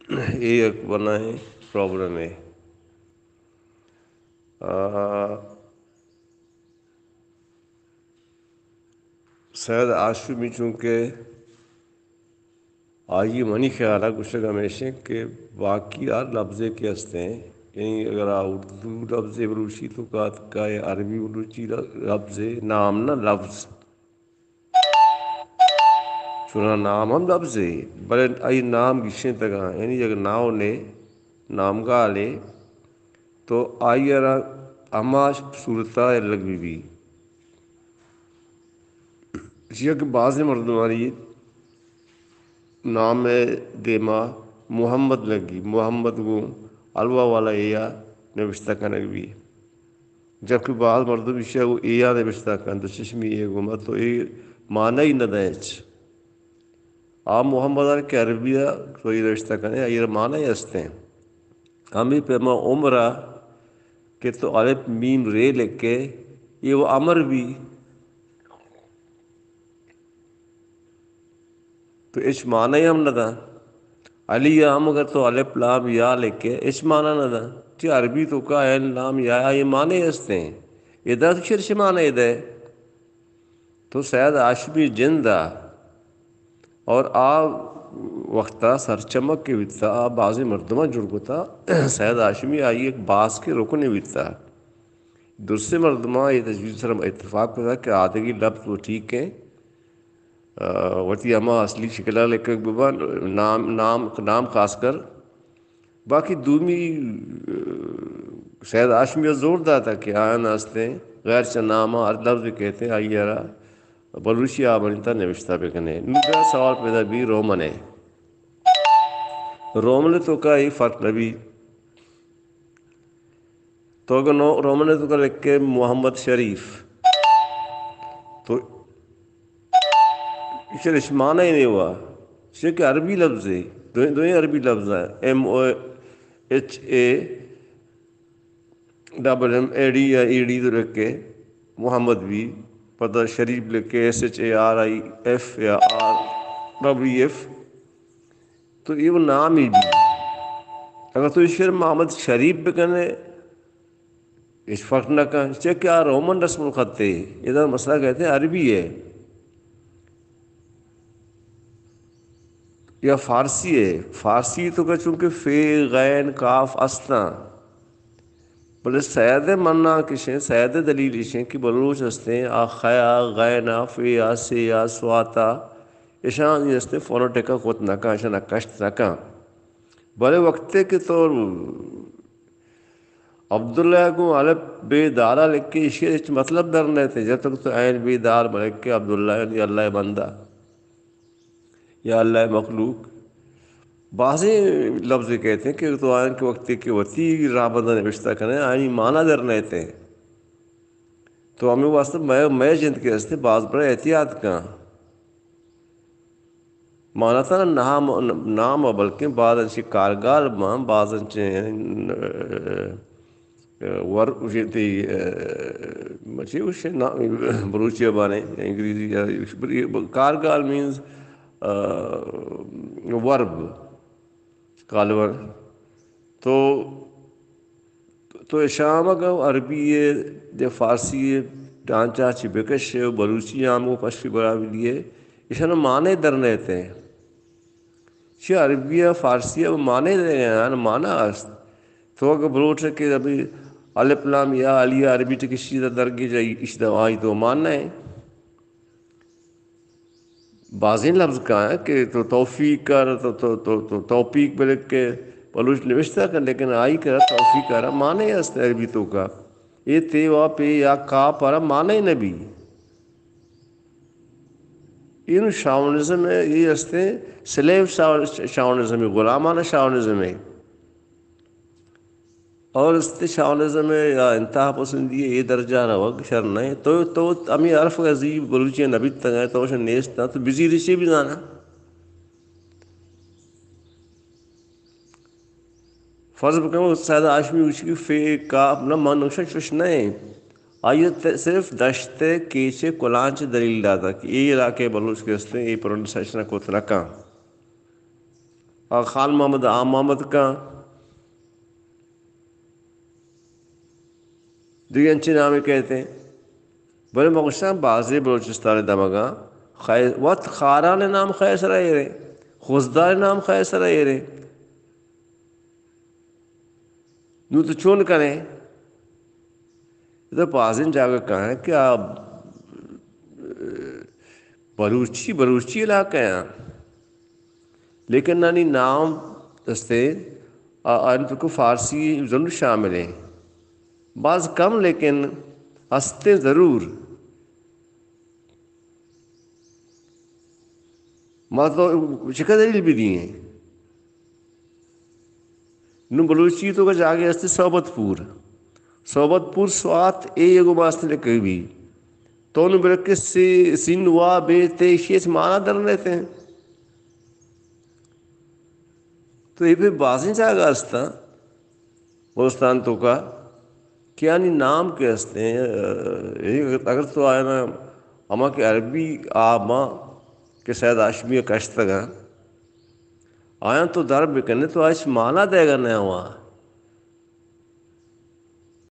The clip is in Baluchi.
اے یک بلاہیں پرابلمے۔ آ، سید ہاشمی چونکہ آئی منی خیال ءَ گوشگ ہمیش انت کہ باقی ہر لبزے کہ ہستیں، یعنی اگر آ اردو لبزے بلوچی توکا اتکا یا عربی بلوچی لبزے، نام نہ لبز، چوناں نام ہم لبزے، بلے آئی نام گیشینتگاں، یعنی یک ناؤنے، نامگالے، تو آئی ءَ را ہما صورت ءَ الگ بہ بی۔ چیا کہ بازیں مردمانی نام ءِ دیما محمد لگی، محمد گوں الوا والا اے ءَ نبشتہ کنگ بی، جبکہ باز مردم ایشی ءَ گوں اے ءَ نبشتہ کنت، دو چشمی اے گوما، تو اے معنی نہ دنت۔ آ محمد ءَ کہ عربی ءَ تو اے نبشتہ کنے، آئی ءَ معنی ہستیں۔ ہمے پیما عمر ءَ کہ تو الف میم رے لکھے، اے و امر بی، تو ہچ معنی ہم نہ داں۔ علی ءَ ہم اگر تو الف لام یا لکھے، ہچ معنی نہ داں۔ چی عربی توکا عین لام یا، اے معنی ہستیں۔ ادا تو چرش معنی دے۔ تو سید ہاشمی جند ءَ اور آ وقت ءَ سرچمک کہ بیتا، آ بازیں مردماں جوڑ کتا۔ سید ہاشمی آئی یک باسکیں رکنے بیتا۔ درستیں مردماں اے تجویز سر اتفاق کتا کہ آدگی لبز و ٹھیک ہیں، آ، وتی ہما اصلی شکل ءَ لکھگ بباں، نام، نام، نام خاص کر۔ باقی دومی، آ، سید ہاشمی ءَ زور داتا کہ آیان ہستیں غیر چہ نام ءَ ہر لبز کہتے ہیں، آئی ءَ را بلوچی ءَ بنتا نوشتہ بکنے۔ نوں دا سوال پیدا بی رومن ءِ۔ رومن ءِ توکا اے فرق نہ بی۔ تو اگہ نو-، رومن ءِ توکا لکھے محمد شریف، تو ایشی ءَ ہچ معنی ہی نہیں ہوا۔ چیا کہ عربی لبزے، دوئیں، دوئیں عربی لبز ہیں۔ M O H A double M A D یا اے ڈی تو لکھے، محمد بی، پدا شریف لکھے، S H A R I F یا آر ڈبلیو ایف، تو اے وہ نام ہی بی۔ اگر تو ایشی ءَ محمد شریف بکنے، ہچ فرق نہ کن، چیا کہ آ رومن رسم الخط ہے، ادا مسئلہ کہتے ہیں عربی ہے یا فارسی ہے۔ فارسی توکا چونکہ فے، غین، کاف استاں، بلے سید ءِ مناں کشیں، سید ءِ دلیل اشیں کہ بلوچ ہستیں، آ خیا، غینا، فیا، سیا، سواتا، اشاں ہستیں فونیٹکا کت نہ کن، اشاں کشت نہ کن۔ بلے وقتے کہ تو عبداللہ گوں الف بے دارا لکھے، ایشی ہچ مطلب در نئیت۔ جب تک تو عین بے دار ملکے عبداللہ یعنی اللہ بندہ یا اللہ مخلوق، بازیں لفظ کہتے ہیں کہ تو آیان کہ وقتے کہ وتی رابندہ نوشتہ کنے، آیانی معنی در نئیت۔ تو ہمے واسطہ مئے، مئے جند کہ ہستے باز بڑا احتیاط کن۔ مانا تھا نام، نام ءَ بلکیں بعض انچیں کارگال باں، بعض انچیں، ا، ور، تئی، ا، چی گوشے نا، بلوچی ءَ بانے، انگریزی یا کارگال مینز، ا، ورب، کالور۔ تو تو اشاں ہم اگاں عربی ءَ یا فارسی ءِ ڈانچہ چہ بکش ئے و بلوچی ءَ ہم گوں پشکی برابری ءَ، اشاں معنی در نئیت۔ چہ عربی ءَ فارسی ءَ معنی دئیگ ءَ، معنی است۔ تو اگاں بلوچ ئے کہ ابھی الف لام یا علی عربی ٹکشی در گیج، ایش دوائی تو معنی ہے۔ بازیں لفظ کایاں کہ تو توفیق کر، تو، تو، تو، تو توفیق بلکہ بلوچ نوشتہ کن، لیکن آئی کرا توفیق کرا معنی است عربی توکا۔ اے تے وا پے یا کا پرا معنی نہ بی۔ اینو شاونزم ہے، یہ ہستے سلیو شاو-، شاونزم ہے، غلامانہ شاونزم ہے۔ اور است شاونزم ءِ یا انتہا پسندی ءِ اے درجہ ءَ روگ شر نہ انت۔ تو، تو ہمے حرف ءَ زی بلوچی ءَ نہ بیتگ ءَ، تو اش نیست ءَ، تو بزیر چی بزاناں؟ فرض بکن سید ہاشمی گوشی کہ فے کاف نہ، من نوشن چوش نہ انت۔ آئی ءَ ت-، صرف دشت ءِ کیچ ءِ کلانچ دلیل داتا کہ اے علاقے بلوچ کہ ہستیں، اے پرنسیشن کت نہ کن۔ آ خان محمد، آ محمد کاں، دگہ انچیں نامے کئیت ایں۔ بلے من گوشتاں بازیں بلوچستان ءِ دمگاں خی-، وت خاران ءِ نام خیر سرا ایر ایں، خضدار ءِ نام خیر سرا ایر ایں۔ نوں تو چون کنئے؟ ادا بازیں جاگہ کاں کہ آ بلوچی، بلوچی علاقہ آں، لیکن آنی نام است ایں، آ، آنی توکا فارسی ضرور شامل ایں، باز کم لیکن است ایں ضرور۔ ما تو چکا دلیل بدئیں؟ نوں بلوچی توکا جاگہے است ایں صحبت پور۔ صحبت پور سوات اے یے گوما است ایں لکھگ بی۔ تو نوں بلکہ سی-، سین وا بے تے ایشی ہچ مانا در نئیت ایں۔ تو اے پہ بازیں جاگہ است اں بلوچستان توکا کہ آنی نام کہ است ایں، اے اگر تو آیانا ہما کہ عربی آباں کہ سید ہاشمی ءَ کشتگ اں، آیاں تو در بکنئے تو آ ہچ مانا دئیگا نہ اَنت۔